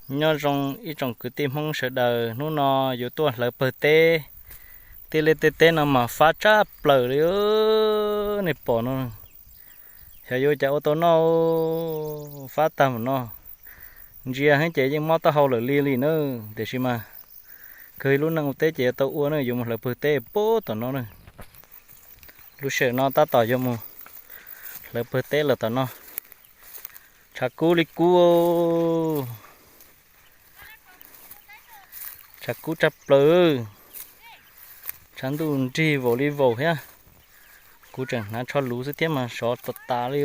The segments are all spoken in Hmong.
Nyob zoo ib tsoom kwv tij Hmoob sawv daws, hnub no yuav tuaj hlawv pawg teb. Tij li tej teb no mas fab tshaj plaws li, nej pom no, xyov yuav ua cas ua tau noj, fab tag mus no. Ntsia heev ces yeej mob taub hau lawm li li na, tiam sis mas kawg ib lub neej ua teb ces yuav tau ua na, yuav mus hlawv pawg teb puag tom no na. Lub sij hawm no tab tom yuav mus hlawv pawg teb lawm tom no. Tshav kub li kub, tshav kub tshaj plaws, tshav ntuj nrig vaus li vaus thiab. Kuv tseem hnav tsho luv xwb thiab mas sov tas tas li.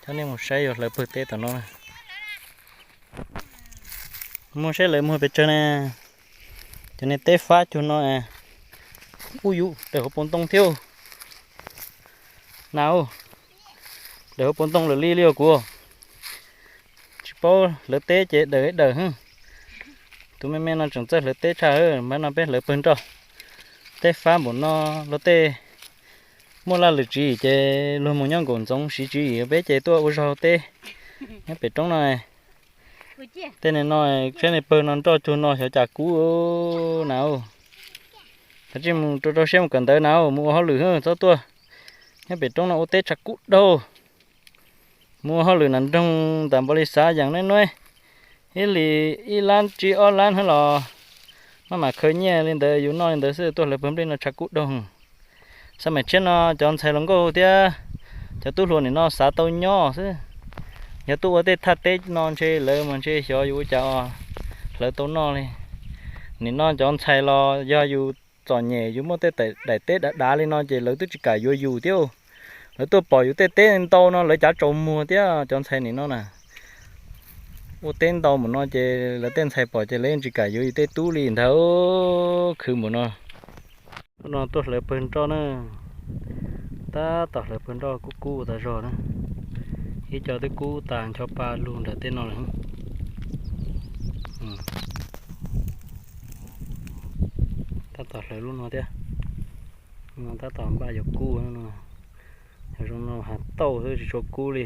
Coj nej mus saib yuav hlawv pawg teb tom no. Muaj saib lawv muag pes tsawg ne. Cov niag teb fab cuag no, ub yuv daws hauv paus ntoo thiab. Na, daws hauv paus ntoo lawm li li os kuv. Tsis paub hlawv teb ces daws daws. Tus me me no tseem txawj hlawv teb tshaj, mas no peb hlawv pawg nroj. Teb fab npaum no, luag tej muaj laj lwm tswv yim ces luag mus nyob nkaum ntxoov siv tswv yim, peb ces tuaj ua zog teb nyob pem roob no. Tej no saib nej pawg no nroj cuag no xyov cas kub na. Kav tsij mus rau rau siab mus kawm ntawv na, mus ua hauj lwm txhob tuaj nyob pem roob no ua teb tshav kub daug. Mus ua hauj lwm nram nroog ntawm npaus li xav yeem nueb nueb, ib hlis ib lab tsib ob lab hab los maj mam khaws nyiaj li ntawd yus noj li ntawd xwb, tuaj hlawv pawg nplej no tshav kub daug. Xab maim tshiab no cov ntxhais hluas nkauj thiab cov tub hluas nim no xav tau nyob xwb. Yog tuaj ua tej thaj teb no ntshe lawv mas ntshe xyov yuav ua cas hlawv tau noj li. Nim no cov ntxhais los yog yus txom nyem yus muaj tej daim teb dav dav li no ces lawv twb tsis kam yuav yus thiab. Lawv tuaj pom yus tej teb ntau no lawv cav tsaus muag thiab cov ntxhais nim no na. Ua teb ntau mus no ces lawv tej ntxhais pom ces lawv yeej tsis kam yuav yus tej tub li ntag, khwv mus no. Hnub no tuaj hlawv pawg nroj na, tab tom hlawv pawg nroj kub kub tas zog na. Ib co twb kub tas ncho pa lug nram tej no lawm. Tab tom hlawv lub no thiab, no tab tom npaj yuav kub no. Yog zoo no hav tauj xwb tsis tshua kub li.